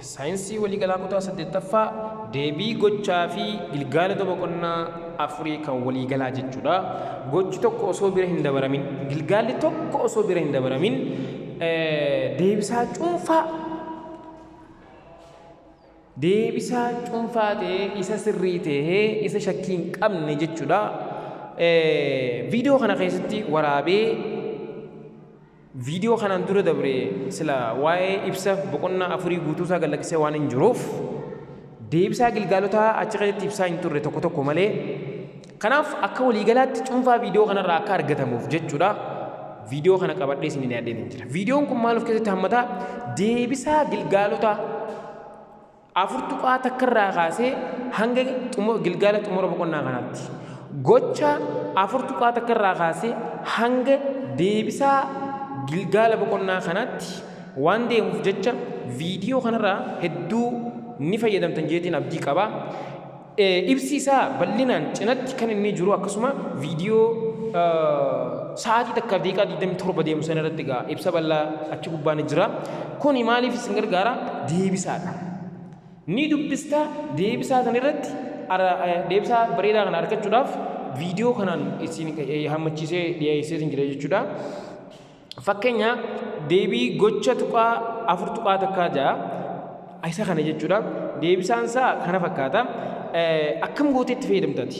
Saayinsii waliigalaa kutaa 8ffaa deebii gochaa fi gilgaalota boqonnaa afurii kan waliigalaa jechuudha. Gochi tokko osoo bira hin dabaramin, gilgaalli tokko osoo bira hin dabaramin, deebisaa cuunfaa, deebisaa cuunfaa ta'ee, isa sirrii ta'ee, isa shakkii hin qabne jechuudha. Viidiyoo kana keessatti waraabee, viidiyoo kanaan dura dabre sila waa'ee ibsa boqonnaa afurii guutuusaa gad lakkisee waan hin jiruuf, deebisaa gilgaalotaa achi keessatti ibsaa hin turre tokko tokko malee. Kanaaf akka waliigalaatti cuunfaa viidiyoo kanarraa akka argatamuuf jechuudha. Viidiyoo kana qabadhee isin dhiyaadhee jira. Viidiyoon kun maal of keessatti hammataa? Deebisaa gilgaalotaa 4.1 irraa kaasee hanga gilgaala xumura boqonnaa kanaatti. Gocha 4.1 irraa kaasee hanga deebisaa gilgaala boqonnaa kanaatti waan deemuuf jecha, viidiyoo kanarraa hedduu ni fayyadamtan jeetiin abdii qaba. Ibsi isaa bal'inaan cinatti kan inni jiru, akkasuma viidiyoo sa'aatii 1:27 deemu sana irratti egaa ibsa bal'aa achi gubbaa ni jira. Kuni maaliif isin gargaara? Deebisaadha. Ni dubbistaa, deebisaa sana irratti deebisaa bareedaa kana argachuudhaaf viidiyoo kanaan isin hammachiisee dhiyeessee isin jira jechuudha. Fakkeenya deebii gocha tuqaa 4.1 ja'a isa kana jechuudha. Deebisaan isaa kana fakkaata. Akkam gootee itti fayyadamtati?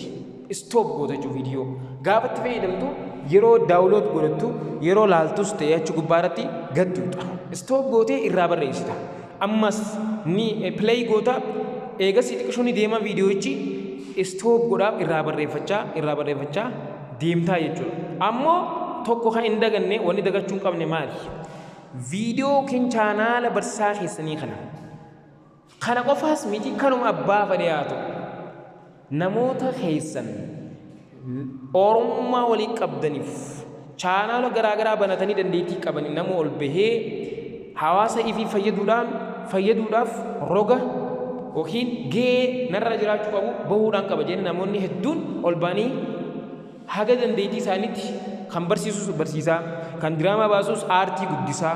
Stop goota jechuudha viidiyoo. Gaafa itti fayyadamtu, yeroo download godhattu, yeroo laaltus ta'e, achi gubbaa irratti gadduudha. Stop gootee irraa barreessita. Ammas ni play goota, eegas xiqqishoo ni deema viidiyoochi, stop godhaaf irraa barreeffachaa irraa barreeffachaa deemtaa jechuudha. Ammoo tokko kan hin daganne, wanni dagachuu hin qabne maali? Viidiyoo yookiin chaanaala barsiisaa keessanii kana. Kana qofaas miti, kanuma abbaa fedhe haa ta'u. Namoota keessan Oromummaa walii qabdaniif, chaanaala garaa garaa banatanii dandeettii qabanii, nama ol bahee hawaasa ifii fayyaduudhaaf roga yookiin gahee narra jiraachuu qabu bahuudhaan qaba jedhanii, namoonni hedduun ol ba'anii haga dandeettii isaaniitti kan barsiisus barsiisaa, kan diraamaa baasus aartii guddisaa,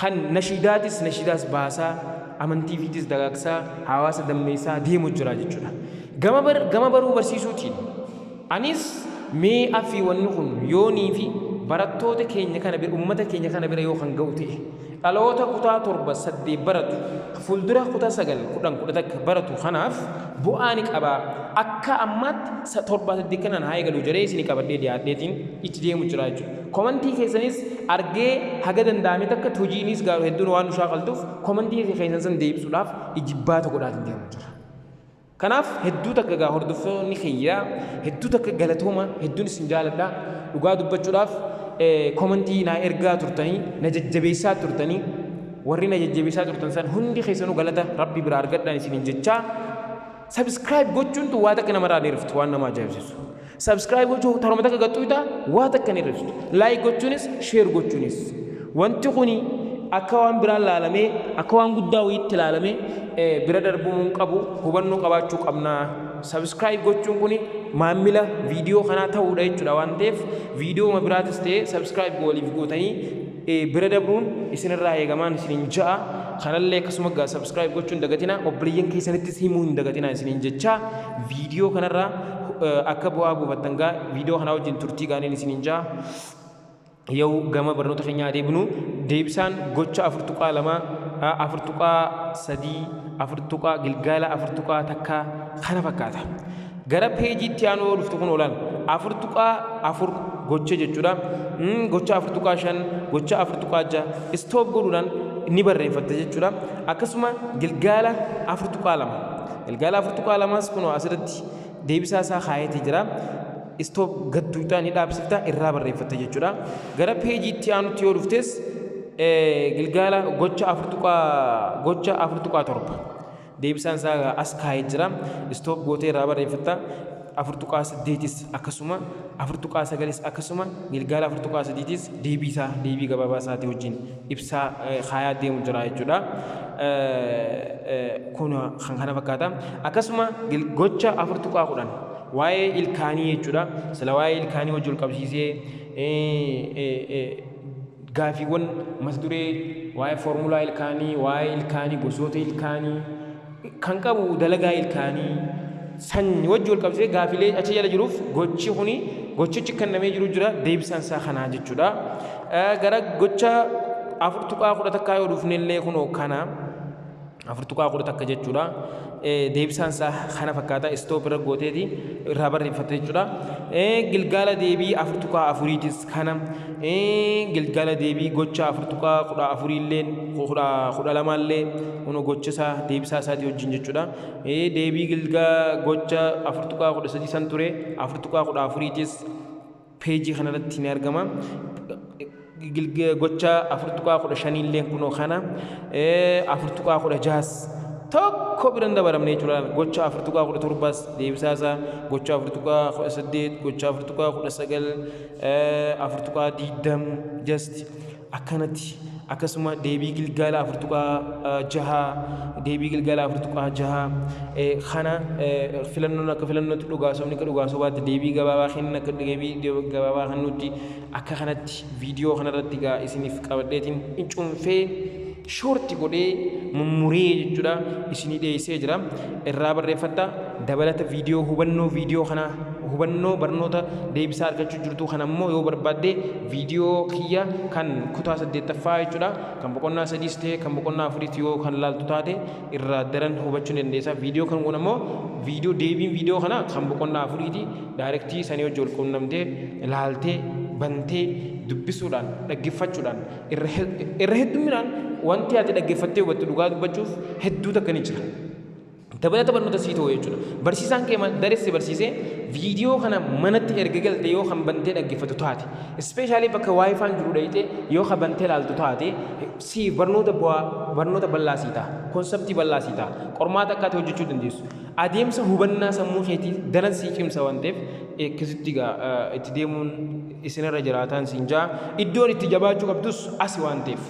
kan nashiidaatis nashiidaas baasaa, amantii fiitis dagaagsaa, hawaasa dammeessaa deemu jira jechuudha. Gama baruu barsiisuutiin anis mee afii wanni kun yoonii fi barattoota keenya kana bira, uummata keenya kana bira yoo kan ga'u ta'e, dhaloota kutaa 7, 8 baratu, fuuldura kutaa 9, 10, 11 baratu kanaaf bu'aa ni qabaa. Akka ammaatti 7, 8 kanaan haa eegalu jedhee isin qabadhee dhiyaadheetiin itti deemu jira jechuudha. Komantii keessanis argee, haga danda'ame takka hojiinis gaaru hedduun waan nu shaakaltuuf, komantii keessan san deebisuudhaaf ijibbaata godhaatiin deemu jira. Kanaaf hedduu takka gaa hordoftoonni kiyyaa, hedduu takka galatooma, hedduun isin jaaladha. Dhugaa dubbachuudhaaf komantii naa ergaa turtanii, na jajjabeessaa turtanii, warri na jajjabeessaa turtan san hundi keessanuu galata Rabbi biraa argadhaan isiniin jechaa, subscribe gochuun tun waa takka namarraa ni riftu, waan nama ajaa'ibsiisu. Subscribe gochuu taruma takka gaxxuuta, waa takka ni riftu. Like gochuunis, share gochuunis, wanti kuni akka waan biraan laalamee, akka waan guddaa wayiitti laalamee bira darbamuu hin qabu, hubannoo qabaachuu qabna. Subscribe gochuun kuni maamila viidiyoo kanaa ta'uudha jechuudha. Waan ta'eef viidiyoo biraatis ta'e subscribe waliif gootanii bira dabruun isinirraa eegamaan isiniin ja'a. Kanallee akkasuma gaa subscribe gochuun dagatina, obboleeyyan keessanittis himuu hin dagatina isiniin jecha, viidiyoo kanarraa akka bu'aa buufattan gaa viidiyoo kanaa wajjin turtii gaaniin isiniin ja'a. Yoo gama barnoota keenyaa adeemnu, deebisaan gocha 4.2, 4.3, afur tuqaa gilgaala 4.1 kana fakkaata. Gara peejiitti aanu yoo dhuftu, kun oolaan 4.4 gocha jechuudha. Gocha 4.5, gocha 4.6 stop godhuudhaan ni barreeffatta jechuudha. Akkasuma gilgaala 4.2. Gilgaala 4.2s kunoo asirratti deebisaa isaa kaayetii jira. Stop gadduudhaan ni dhaabsifta, irraa barreeffatta jechuudha. Gara peejiitti aanutti yoo dhuftes, gilgaala gocha 4.7 deebisaan isaa as kaayee jira. Stop gootee irraa barreeffatta. 4.8s akkasuma, 4.9s akkasuma, gilgaala 4.3s deebii isaa deebii gabaabaa isaatii wajjin ibsaa kaayaa deemu jira jechuudha. Kun kan kana fakkaata. Akkasuma gocha 4.10 waa'ee ilkaanii jechuudha. Sila waa'ee ilkaanii wajjin wal qabsiisee Gaafiiwwan mata duree waa'ee foormulaa ilkaanii, waa'ee ilkaanii, gosoota ilkaanii kan qabu, dalagaa ilkaanii san wajji wal qabsiisee gaafiilee achi jala jiruuf gochi kuni gochichi kennamee jiru jira, deebisaan isaa kanaa jechuudha. Gara gocha 4.11 yoo dhufnellee kunoo kana 4.11 jechuudha. Deebisaan isaa kana fakkaata, stop irra gooteeti irraa barreeffatte jechuudha. Gilgaala deebii 4.4tis kana, gilgaala deebii gocha 4.14illee 12llee kunoo gocha isaa deebisaa isaatii wajjin jechuudha. Deebii gilgaa gocha 4.13 san ture, 4.14tis peejii kanarratti ni argama. Gocha 4.15illee kunoo kana, 4.16s tokko biran dabalamne jechuudha. Gocha 4.17s deebisaa isaa, gocha 4.18, gocha 4.19, 4.20 just akkanatti. Akkasuma deebii gilgaala 4.6, deebii gilgaala 4.6 kana filannoon akka filannootti, dhugaa sobni akka dhugaa sobaatti, deebii gabaabaa kennan akka deebii gabaabaa kennuutti, akka kanatti viidiyoo kanarratti gaa isiniif qabadheetiin cuunfee short godhee mummuree jechuudha isinii dhiyeessee jira. Irraa barreeffadha. Dabalata viidiyoo hubannoo viidiyoo kana, hubannoo barnoota deebisaa argachuu jirtu kana immoo yoo barbaadde viidiyoo kiyya kan kutaa saddeettaffaa jechuudha, kan boqonnaa sadiis ta'e kan boqonnaa afuriitti yoo kan laaltu taate irraa daran hubachuu ni dandeessa. Viidiyoo kan kun ammoo viidiyoo deebiin viidiyoo kana kan boqonnaa afuriiti direct sanii hojii wal quunnamtee laaltee bantee dubbisuudhaan dhaggeeffachuudhaan irra heddumminaan wanti ati dhaggeeffattee hubattu dhugaa dubbachuuf hedduu takka ni jira. Dabalata barnoota sii ta'u jechuudha. Barsiisaan kee dareessi barsiisee viidiyoo kana manatti erga galte yoo kan bantee dhaggeeffatu taate, especially bakka WiFiin jiru dhayitee yoo kan bantee laaltu taate, si barnoota bu'aa barnoota bal'aa sii ta'a. Concept bal'aa sii ta'a. Qormaata akka ati hojjechuu dandeessu. Adeemsa hubannaa sammuu keetii daran sii cimsa waan ta'eef akkasitti egaa itti deemuun isinirra jiraataan siin jaa, iddoon itti jabaachuu qabdus asi waan ta'eef.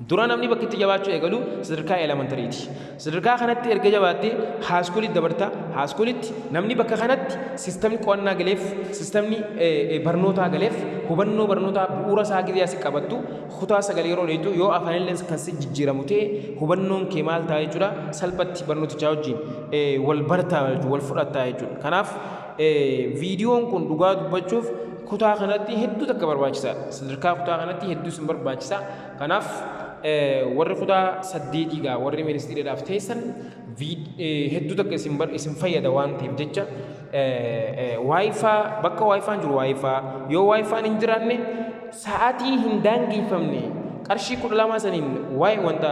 Dura namni bakki itti jabaachuu eegalu sadarkaa elementaryti. Sadarkaa kanatti erga jabaattee high schoolitti dabarta. High schoolitti namni bakka kanatti systemni qo'annaa galeef, systemni barnootaa galeef, hubannoo barnootaa bu'uura isaa gizee asii qabattu, kutaa sagalee yeroo dheetu yoo afaanillee kan si jijjiiramu ta'e hubannoon kee maal ta'a jechuudha, salphatti barnootichaa wajjin wal bartaa jechuudha, wal fudhattaa jechuudha. Kanaaf viidiyoon kun dhugaa dubbachuuf kutaa kanatti hedduu takka barbaachisaadha. Sadarkaa kutaa kanatti hedduu isin barbaachisa. Kanaaf warri kutaa saddeetii gaa warri ministeeriidhaaf teessan hedduu takka isin fayyada waan ta'eef jecha WiFi, bakka WiFiin jiru WiFi, yoo WiFiin hin jiraanne sa'aatii hin daangeffamne qarshii 12 saniin waa'ee wanta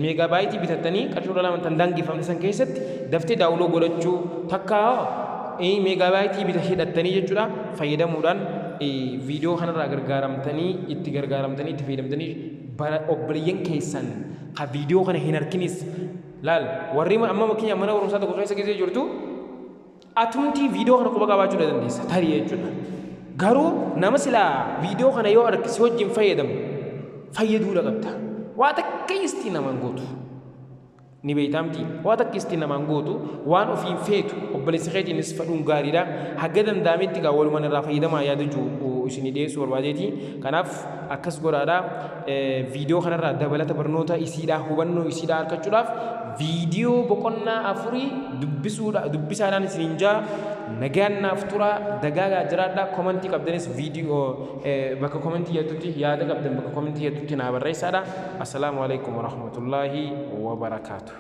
megabyte bitattanii qarshii 12 tan daangeffamne san keessatti daftee download godhachuu takka megabyte bita hidhattanii jechuudha fayyadamuudhaan viidiyoo kanarraa gargaaramtanii, itti gargaaramtanii, itti fayyadamtanii obboleeyyan keessan ka viidiyoo kana hin harkinis laal. Warri amma fakkeenya mana barumsaa tokko keessa keessa jirtu atumtii viidiyoo kana quba qabaachuu dandeessa tarii jechuudha. Garuu nama silaa viidiyoo kana yoo arge si wajjin fayyadamu fayyaduudha qabda. Waa takka istii namaan gootu. Ni beektamti. Waa takka istii namaan gootu, waan ofiin feetu obboleessa keetiinis fedhuun gaariidha. Haga danda'ametti gaa walumaan irraa fayyadamaa yaada jiru isinii dhiyeessuu barbaadeeti. Kanaaf akkas godhaadha. Viidiyoo kanarraa dabalata barnoota isiidhaa hubannoo isiidhaa argachuudhaaf viidiyoo boqonnaa afurii dubbisuudha dubbisaadhaan isiniin jaa. Nagaan naaf tura, dagaagaa jiraadha. Comment qabdanis viidiyoo bakka comment jettutti, yaada qabdan bakka comment jettutti naa barreessaadha. Assalaamu alaikum warahmatullaahi wabarakaatu.